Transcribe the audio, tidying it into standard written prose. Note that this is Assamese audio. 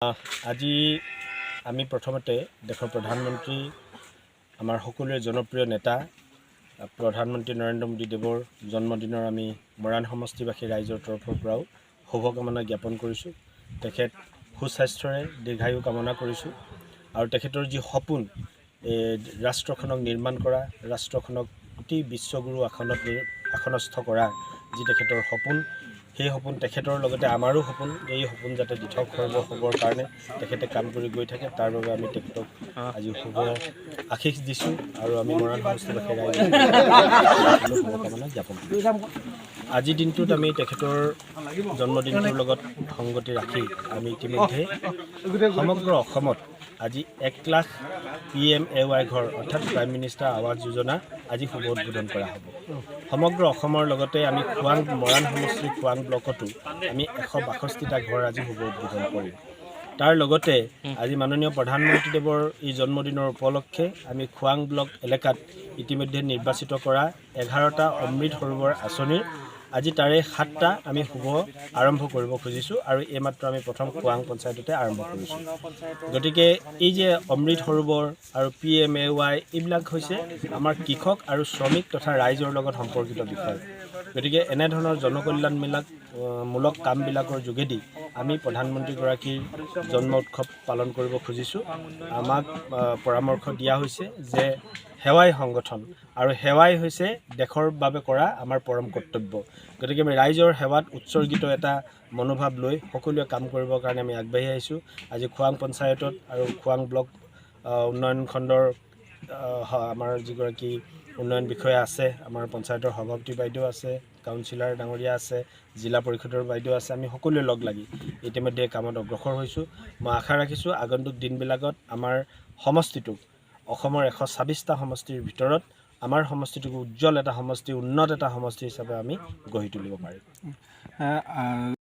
আজি আমি প্ৰথমতে দেশৰ প্ৰধানমন্ত্ৰী, আমাৰ সকলোৰে জনপ্ৰিয় নেতা প্ৰধানমন্ত্ৰী নৰেন্দ্ৰ মোদী দেৱৰ জন্মদিনৰ আমি মৰাণ সমষ্টিবাসী ৰাইজৰ তৰফৰ পৰাও শুভকামনা জ্ঞাপন কৰিছোঁ। তেখেত সুস্বাস্থ্যৰে দীৰ্ঘায়ু কামনা কৰিছোঁ আৰু তেখেতৰ যি সপোন, এই ৰাষ্ট্ৰখনক নিৰ্মাণ কৰা, ৰাষ্ট্ৰখনক অতি বিশ্বগুৰু আসনত আসনস্থ কৰা যি তেখেতৰ সপোন, সেই সপোন তেখেতৰ লগতে আমাৰো সপোন। এই সপোন যাতে দিঠক সৰ্ব হ'বৰ কাৰণে তেখেতে কাম কৰি গৈ থাকে, তাৰ বাবে আমি তেখেতক আজি শুভ আশীষ দিছোঁ আৰু আমি মৰাণ সমষ্টিবাসী ৰাইজে শুভকামনা জ্ঞাপন কৰিছোঁ। আজিৰ দিনটোত আমি তেখেতৰ জন্মদিনটোৰ লগত সংগতি ৰাখি আমি ইতিমধ্যে সমগ্ৰ অসমত আজি 1 লাখ পিএমএৱাই ঘৰ, অৰ্থাৎ প্ৰাইম মিনিষ্টাৰ আৱাস যোজনা, আজি শুভ উদ্বোধন কৰা হ'ব সমগ্ৰ অসমৰ লগতে আমি খোৱাং মৰাণ সমষ্টিৰ খোৱাং ব্লকতো আমি 162টা ঘৰ আজি শুভ উদ্বোধন কৰিম। তাৰ লগতে আজি মাননীয় প্ৰধানমন্ত্ৰীদেৱৰ এই জন্মদিনৰ উপলক্ষে আমি খোৱাং ব্লক এলেকাত ইতিমধ্যে নিৰ্বাচিত কৰা 11টা অমৃত সৰোবৰ আঁচনিৰ আজি তাৰে সাতটা আমি শুভ আৰম্ভ কৰিব খুজিছোঁ আৰু এইমাত্ৰ আমি প্ৰথম খোৱাং পঞ্চায়ততে আৰম্ভ কৰিছোঁ। গতিকে এই যে অমৃত সৰোবৰ আৰু পিএমএৱাই, এইবিলাক হৈছে আমাৰ কৃষক আৰু শ্ৰমিক তথা ৰাইজৰ লগত সম্পৰ্কিত বিষয়। গতিকে এনেধৰণৰ জনকল্যাণবিলাক মূলক কামবিলাকৰ যোগেদি আমি প্ৰধানমন্ত্ৰীগৰাকীৰ জন্ম উৎসৱ পালন কৰিব খুজিছোঁ। আমাক পৰামৰ্শ দিয়া হৈছে যে সেৱাই সংগঠন আৰু সেৱাই হৈছে দেশৰ বাবে কৰা আমাৰ পৰম কৰ্তব্য। গতিকে আমি ৰাইজৰ সেৱাত উৎসৰ্গিত এটা মনোভাৱ লৈ সকলোৱে কাম কৰিবৰ কাৰণে আমি আগবাঢ়ি আহিছোঁ। আজি খোৱাং পঞ্চায়তত আৰু খোৱাং ব্লক উন্নয়ন খণ্ডৰ আমাৰ যিগৰাকী উন্নয়ন বিষয়া আছে, আমাৰ পঞ্চায়তৰ সভাপতি বাইদেউ আছে, কাউন্সিলাৰ ডাঙৰীয়া আছে, জিলা পৰিষদৰ বাইদেউ আছে, আমি সকলোৱে লগ লাগি ইতিমধ্যে কামত অগ্ৰসৰ হৈছোঁ। মই আশা ৰাখিছোঁ, আগন্তুক দিনবিলাকত আমাৰ সমষ্টিটোক অসমৰ 126টা সমষ্টিৰ ভিতৰত আমাৰ সমষ্টিটোক উজ্জ্বল এটা সমষ্টি, উন্নত এটা সমষ্টি হিচাপে আমি গঢ়ি তুলিব পাৰিম।